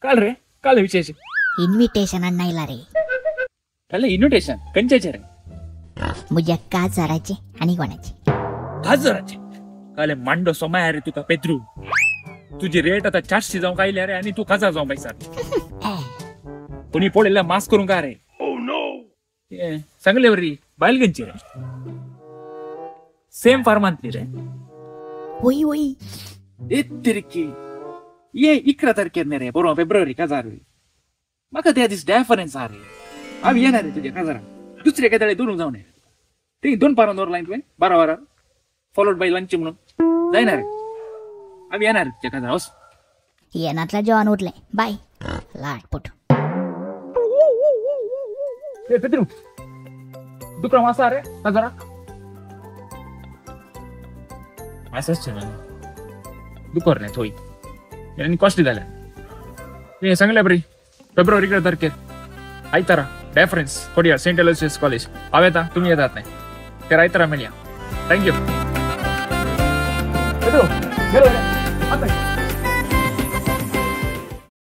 काल रे काल विशेष इन्व्हिटेशन आणला रे. काल इन्व्हिटेशन कंच्याचे रे? मुझ्या काजाराचे आणि कोणाचे? काजाराचे काले मांडो सोमाय रे तुका पेत्रू. तुझी रेट आता 400 जाऊन काय रे आणि तू काजार जाऊन पैसा. कोणी पडलेला मास्क करून का रे? सांगले बरी बायल गंची रे सेम फार्मांतली रे. वय वय तिरकी ये 11 तारखेर न्ही रे बरो फेब्रुवारी काजार. म्हाका त्या दीस डॅफरन्स हा रे. हांव येणार रे तुज्या काजाराक. दुसरे काजाळे दोन जावन ती दोन पारां दवरलाय तुवें 12 वरां फॉलोड बाय लंच म्हणून जायना रे. हांव येणार रे तुज्या काजारा. वच येनातला जेवण उरलें. बाय लाटपोट. ए पेत्रू दुकान आसा रे काजाराक? आसाच ना दुकोर न्ही थंय आनी कॉस्टली जाल्या. तुवें सांगलें बरी फेब्रुवारी 11 तारखेर आयतारा डेफरन्स कोडिया सेंट एलोसियस कॉलेज. हांव येता तुमी येतात न्ही ते आयतारा मेळया. Thank you.